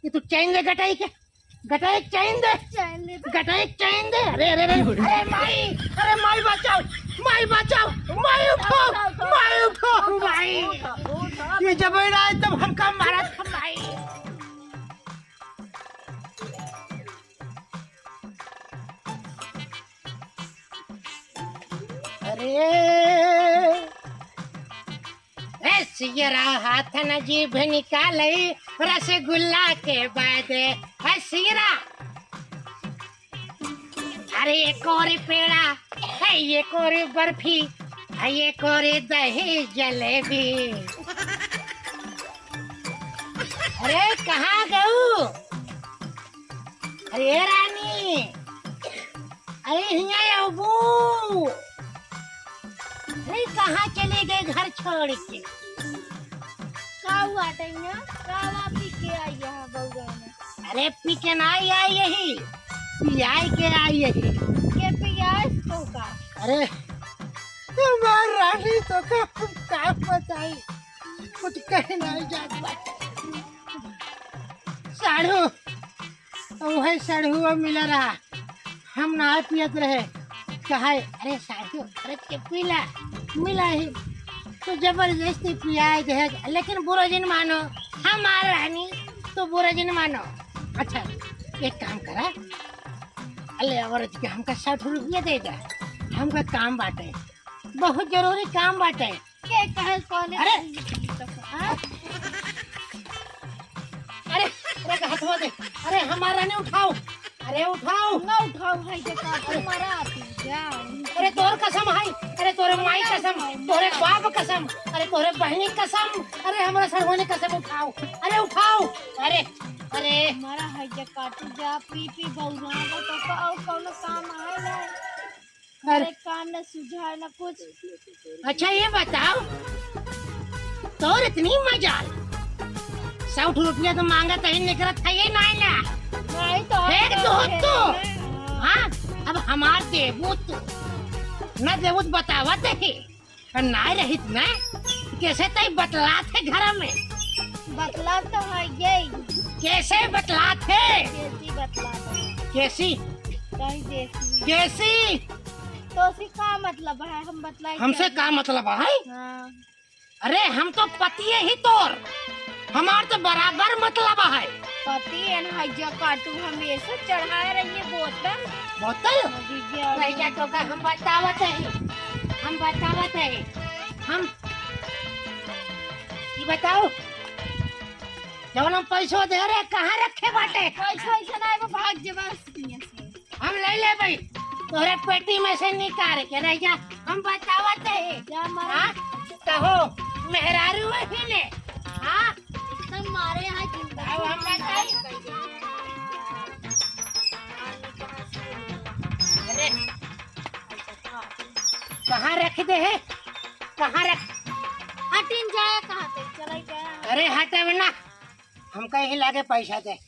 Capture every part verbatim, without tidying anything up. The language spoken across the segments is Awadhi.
ये तू चैन दे गटाई के, गटाई के चैन दे। चैन दे तो। गटाई के चैन दे। अरे, अरे, अरे, अरे माई, अरे माई बचाओ, माई बचाओ, माई उठाओ, उठाओ, उठाओ। माई उठाओ, उठाओ, माई। उठाओ, उठाओ। ये जब ही रहा है तब हमका मारा था माई। अरे, ए सियरा हाथ न जीभ निकाले रसगुल्ला के बाद। ए सियरा, अरे एक और पेड़ा, है एक और बर्फी, है एक और दही जलेबी। अरे कहाँ गऊ? अरे रानी, अरे हियाँ अबू। अरे कहाँ चले गए घर छोड़ के? का हुआ टैया? का हुआ पी के आई यहाँ बउआ में? अरे पी के ना आई, आई यही, पियाई के आई यही। के पियाई तो का? अरे हमार रानी तो का, हम का बताई, कुछ कहे ना जात बाटे। साढ़ू, वही सड़हुआ मिला रहा, हम ना पियत रहे, कहे, "अरे साढ़ू, अरे के पीला, मिला ही।" तो जबरदस्ती पियाए दे, लेकिन बुरा जिन मानो, हमार रानी तो बुरा जिन मानो। अच्छा, एक काम करा, अले औरत के हमका साठ रुपया दे दे, हमका काम बाटे, बहुत जरूरी काम बाटे। के कहे कौन है? अरे! हाँ? अरे, अरे, हथवा दे। अरे, हमार रानी उठाओ। अरे, उठाओ। ना उठाओ, है जे का, तुम्हारा आप ही जाओ। अरे, तोर कसम है। अरे, तोरे माई कसम, तोरे बाप कसम, अरे, तोरे बहनी कसम, अरे, हमरा सरवानी कसम उठाओ। अरे, उठाओ। अरे, अरे। हमारा है जे काटू जा, पी पी बउरा, तो का, और कौनो काम आए ना? अरे। अरे काम न सुझाव न कुछ। अच्छा ये बताओ, तोर इतनी मजाल, सौ रुपया तो मांगत ही निकरत है ये नाई ना। नहीं तो फेंक दो तो। हाँ, अब हमार देबू तू, न देबू तो बतावत ही। और नाई रहित ना, कैसे तई बतलात है घर में? बतलात तो है ये। कैसे बतलात है? कैसी बतलात है? कैसी? कहीं जैसी। कैसी? तो उसी का मतलब है, हम बतलाए हमसे क्या? का मतलब है? हाँ। अरे हम तो पतिये ही तोर, हमार तो बराबर मतलब है। पति एन हैजा काटू हमेशा चढ़ाए रहिए बोतल। बोतल? दीदी, अभी भैया तो का हम बतावत है, हम बतावत है, हम, ये बताओ, जवन हम पैसो दे रहे, कहाँ रखे बाटे? पैसा वैसा ना, वो भाग जबरदस्ती से। हम ले ले भाई, तोरे पेटी में से निकाल के रह जा, हम बतावत है। क्या मारा? हाँ? कहो, मेहरारू है ही ने, हाँ? एकदम मारे यहाँ जिंदा। अब हम बताई। अरे, कहाँ रख दे है? कहाँ रख? हटिन जाए कहाँ पे? चला गया। अरे हटे ना, हमका यही लागे पैसा दे।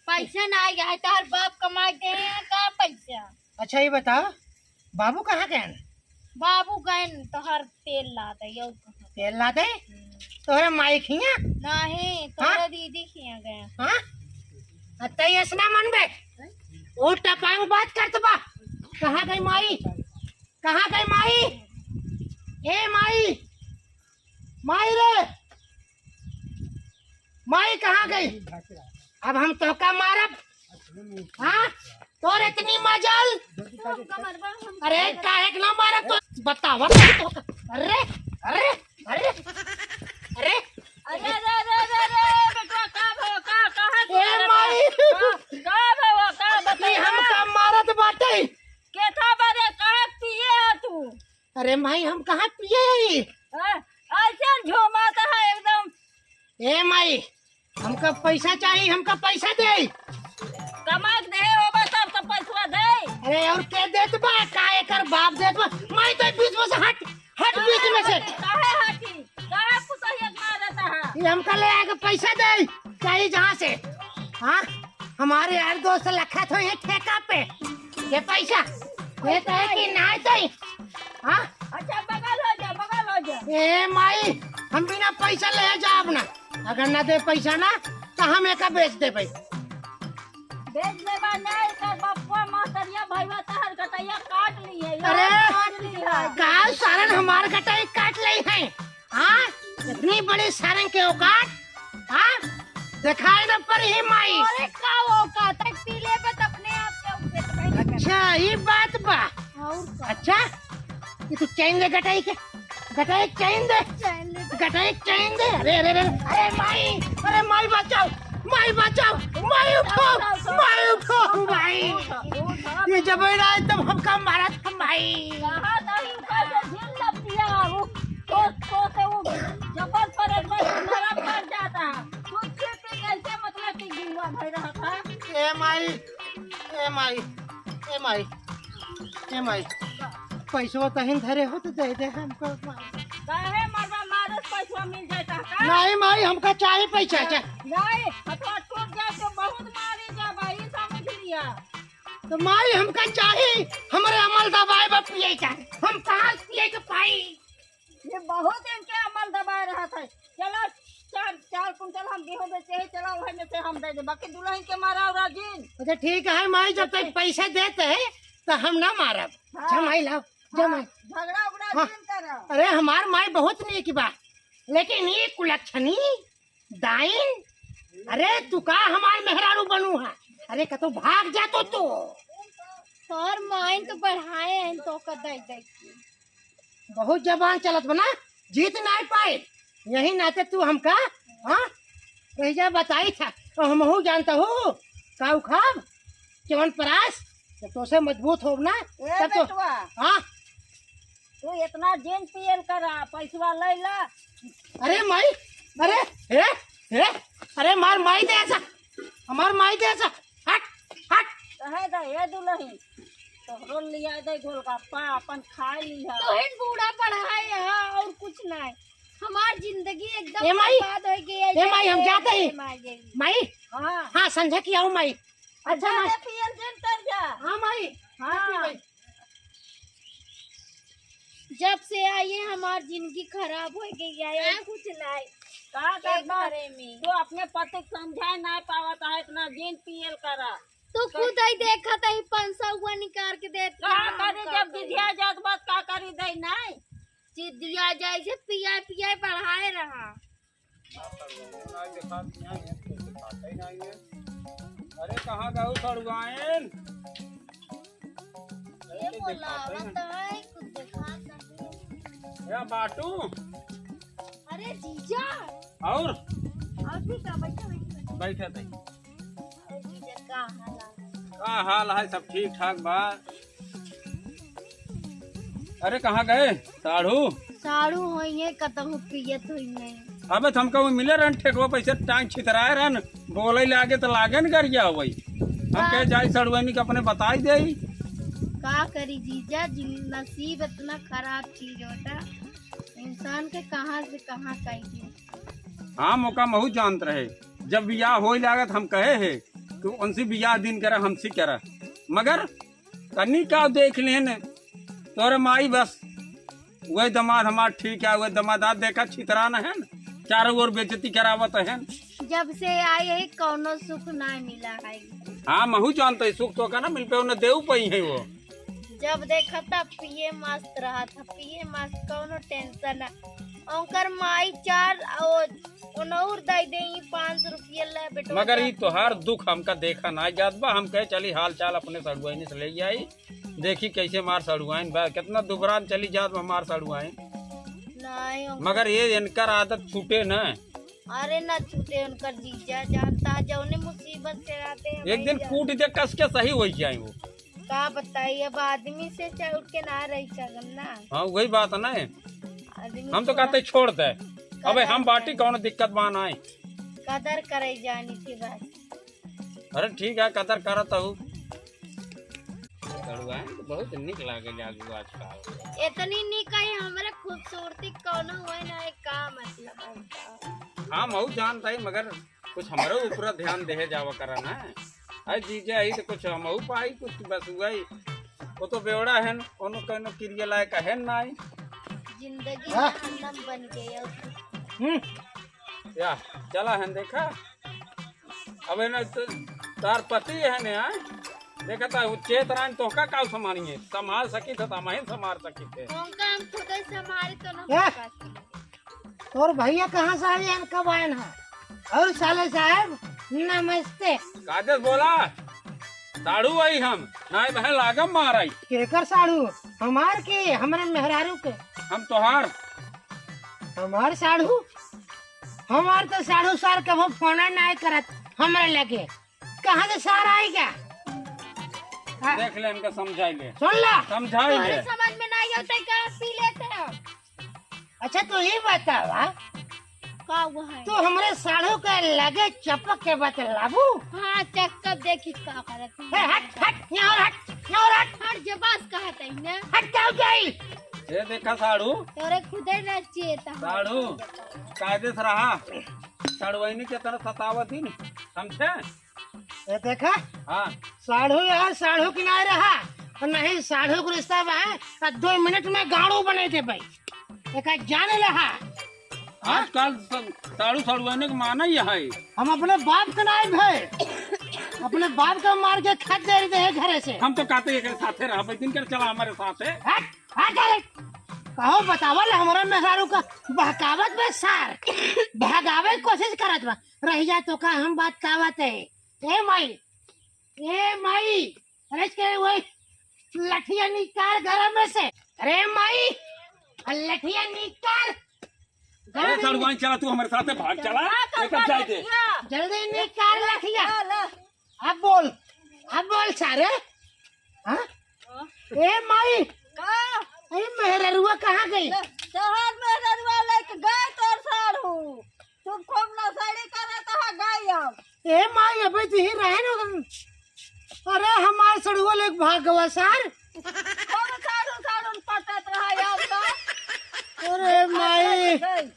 पैसा ना आया है, तोहर बाप कमा के हैं, का पैसा? अच्छा ये बताओ, बाबू कहाँ गए हैं? बाबू गए न तोहर तेल ला दे, और कहाँ? तेल ला दे? हम्म। तोहरे माई खिया? नहीं, तोहरे हाँ? दीदी खिया गए। हाँ? अत्ता ये असना मन बे, वो टपांग बात करत बा। कहाँ गई माई? कहाँ गई माई? ए माई, माई रे, माई कहाँ गई? अब हम तोका मारब। हाँ, तोर इतनी मजाल। अरे काहे के ना मारब तो बतावा तो। अरे, अरे, अरे, अरे। अरे, अरे, अरे, अरे, अरे, बेटा, का भवा, का, कहाँ से ए माई। का, का भवा, का ये बतावा? हमका मारत बाटे। केथा बरे, कहाँ पिए है तू? अरे माई, हम कहाँ पिए हई? हाँ, ऐसे झूमत है एकदम। ए माई, हमका पैसा चाही, हमका पैसा दे। कमा के दे होबा तब तो पैसवा दे। अरे और के देत बा? का एकर बाप देत बा? माई तो बीच में से हट, हट बीच में से। काहे हटी? काहे पुतहिया मारत है? ये हमका ले आके पैसा दे, चाही जहाँ से। हाँ, हमारे यार दोस्त लखत हो ये ठेका पे। ये पैसा, ये तो है कि ना दे? हाँ? अच्छा, बगल हो जा, बगल हो जा। ए माई, हम बिना पैसा ले जाब ना। अगर ना दे पैसा ना, तो हम एका बेच देबे। बेच देबा नहीं, एकर बप्पा, महतरिया, भईवा तहर गटइया काट ली है, अरे, काट ली है। का सारन हमार गटई काट ली है? हाँ, इतनी बड़ी सारन के औकात, हाँ, दिखाई न पड़ी ही माई। अरे का औकात है, पी ले बस अपने आप के ऊपर बैठ के। अच्छा, ये बात बा। और का? अच्छा, ये तू चैन ले गटई के, गटई के चैन दे, चैन ले। गटई के चैन दे। अरे, अरे, अरे, अरे माई, अरे माई बचाओ, माई बचाओ, माई उठाओ, माई उठाओ, माई। ये जब ना आए तब हमका मारा था माई। कहा नहीं, कैसे झील लगती है वो। तो, तो से वो जबल पर एक बार नरम पड़ जाता। कुछ भी ऐसे मतलब कि गिलवा भर रहा था। ए माई, ए माई, ए माई, ए माई, पैसवा तहिन धरे हो तो दे दे हमको माई। काहे मरबा मारे पैसवा मिल जाता का? नहीं माई, हमका चाही पैसा, चाही। नहीं, हथवा टूट जाए तो बहुत मारी जाबा, ई समझ लिया। तो माई हमका चाही, हमरे अमल दवाई बा पिए का, हम कहाँ से पिए के पाई? ये बहुत इनके अमल दबाए रहत है। चलो, चार, चार कुंटल हम गेहूं बेचे हैं, चलो, वही में से हम दे दे, बाकी दुल्हन के मारा और राजीन। अच्छा, ठीक है माई, जब तक पैसा देते हैं, तो हम ना मारब। हाँ। जा माई, लाओ, जा हाँ, माई। झगड़ा उगड़ा हाँ। जिन करो। अरे, हमार माई बहुत नीक बा, लेकिन ये कुलक्षणी डाइन, अरे तू का हमार मेहरारू बनू है? अरे कतो भाग जा तो तू। तोर माइन तो बढ़ाए हैं तो का दई दई के। बहुत जबान चलत बना, जीत नाई पाए। यही नाते तू हमका, हाँ, रहिजा बताई था, तो हमहू जानता हूँ, का उखाब? च्यवनप्राश, जब तोसे मजबूत होब ना, ए तब तो बेटवा। हाँ। तू इतना जिन पियल करा, पैसवा ले ला। अरे माई, अरे, हे, हे, अरे मार माई दे ऐसा, हमार माई दे ऐसा, हट, हट। कहे दे, ए दुलही, तोहरो लिया दे गोलगप्पा, अपन खा लिहा। तोहिन बूढ़ा पड़ा है यहाँ, और कुछ नहीं। हमार जिंदगी एकदम ए माई, बर्बाद हो गई है, ए माई, हम जैसे जाते हैं। माई गई। माई, हाँ। हाँ, संझा की आओ माई। अच्छा, अच्छा, माई। अरे पियल जिन कर जा। हाँ, माई। हाँ। माई। जब से आई है, हमार जिंदगी खराब हो गई है, हैं? कुछ नहीं। का एक करबा? घरे में। तू अपने पति के समझाए ना पावत है, इतना जिन पियल करा। तू तो खुद ही देखत है, पाँच सौ हुआ निकाल के देत का है, हम करी, का जब करी? जिदिया जात बात का करी दे नहीं? जिदिया जाए से पिया पिया बढ़ाए रहा। ना देखात नहीं है, कुछ देखात ही नहीं है। अरे, कहाँ गऊ सड़ुआइन? ये अरे, बोला, देखात ही नहीं। बताए, कुछ देखात नहीं। या बाटू? अरे जीजा। और? और भी का, बैठा, बैठा। बैठा थे। अरे जीजा, का हाल है? का हाल है? सब ठीक ठाक बा। अरे, कहाँ गए साढ़ू? साढ़ू होइए, कतहु पियत होइए। अबे, तो हमका वो मिले रहन, ठेकवा पैसे टांग छितराए रहन, बोले लागे तो लागे न गरिया होई। हम का? कहे, जाई सड़ुआनी के अपने बताई देई। का करी जीजा, जिन-, नसीब इतना खराब चीज होता, इंसान के कहाँ से कहाँ कह दे। हाँ, मौका महू जानत रहे, जब बियाह होई लागत हम कहे है कि उनसे बियाह दिन करा, हमसे करा, मगर तनी का देख लेन, तोरे माई बस, वही दमाद हमार ठीक है, वही दमाद आज देखा छितरान है, चारों ओर बेइज्जती करावत है। जब से आए है कौनो सुख ना मिला है। हाँ, महू जानते हैं, सुख तो का ना मिल पे, उन्हें देऊ पई है वो। जब देखा था पिए मस्त रहा था, पिए मस्त, कौनो टेंशन ना। उनकर माई चार, ओ, उनौर दे दे, ई पाँच सौ रुपया ले बेटवा मगर जा। ई तोहार दुख हमका देखा ना जात बा, हम कहे चली हाल चाल अपने सड़ुआइन से ले आई। देखी कैसे मार सड़ुआइन बा, कितना दुबरान चली जात बा मार सड़ुआइन। नहीं, हम मगर ये इनकर आदत छूटे न। अरे ना छूटे उनकर जीजा, जानता जौने मुसीबत से आते हैं एक दिन कूट दे कस के सही हो जाए वो। का बताई, अब आदमी से चल के ना रही सकन ना। हाँ, वही बात है ना। आदमी हम तो छोड़ा। कहते छोड़ दे। अबे कदर हम बाटी करे। कौन दिक्कत बा ना है। कदर करे जानी थी बस। अरे ठीक है, कदर करत हूँ। सड़ुआइन तो बहुत निक लागे लागू आजकल। इतनी निक है, हमरे खूबसूरती कौनो हुए ना है, का मतलब है? हाँ, महू जानता है, मगर कुछ हमरे ऊपर ध्यान देहे जावा करा ना। अरे जीजा आई तो कुछ हमहू पाई, कुछ बस हुआ ही। वो तो बेवड़ा है न, कोनो कोनो किरिया लायक है ना आई। जिंदगी हाँ। जहन्नम बन गई अब। हम्म। या, चला है देखा। अबे न त-, तार पति है ने, हाँ? देखा ता, वो चेत रान तोहका का संभाली है? संभाल सकी थे, तो हम ही संभाल सकी थे। उनका हम खुद ही संभाली तो ना ए! हो पाती। तोर भैया कहाँ से आए हैं, कब आए हैं? और साले साहब, नमस्ते। काजस बोला, साढ़ू आई हम, नाई बहन लागम मार आई। केकर साढ़ू? हमार के, हमरे मेहरारू के। हम तोहार। हमार साढ़ू? हमार तो साढ़ू सार कभो फोन नाई करत हमरे लगे। कहाँ से सार आई क्या? हाँ। देख ले, इनका समझाई ले। सुन ला। समझाई तोहरे ले। समझ में नाई होते का पी लेते हैं। अच्छा, तू ही बतावा। का हुआ है? तू हमरे साढ़ू के लगे चपक के बतलाबू? हाँ, चक्कर देखी का करत है। ए, हट, हट, यहाँ और हट, यहाँ और हट। हट, जे बात कहत है ना। हट, जाओ जाई। ये देखा साढ़ू। तोरे खुदे ना चेत है। साढ़ू, कायदे से रहा। साढ़ू वहिनी के तरह सतावत ही नहीं, समझे? ये देखा? हाँ। साढ़ू यहाँ साढ़ू किनारे रहा, और नहीं साढ़ू को रिश्ता बा, आ दो मिनट में गाड़ू बने के भाई। एका जाने ले हा। आजकल स-, साढ़ू साढ़ुआने के माना ही है। हम अपने बाप के नाई भाई, अपने बाप का मार के खत दे रहे हैं घरे से। हम तो कहते हैं कि साथे रहा भाई, दिन कर चला हमारे साथे। हट, हट, अरे। कहो बतावल हमारा मेहरारू का बहकावत बे सार, भगावे की कोशिश करत बा। रह जा तो का हम बात कावत है। ए माई, ए माई, अरे के वही लठिया निकाल घर में से। अरे माई, लठिया निकाल। अरे साढ़ुआइन, चला तू हमारे साथ भाग, चला। हाँ, लेकर जाए दे। जल्दी निकाल लठिया। ला, ला। अब बोल, अब बोल सारे। हाँ? हाँ? ए माई, का? अरे मेहररुआ कहाँ गई? ले, तोहार मेहररुआ लेके गए तोर साढ़ू। तुम खूब नशेड़ी करत हा गई अब। ए माई, अबे तू ही रहे ना उधर। अरे हमार सड़ुआ लेके भाग गवा सार। खूब साढ़ू साढ़ू पटत रहा यार तो। अरे माई, गई।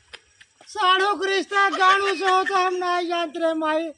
साढ़ू के रिश्ता गाड़ू से होता हम ना जानत रहे माई।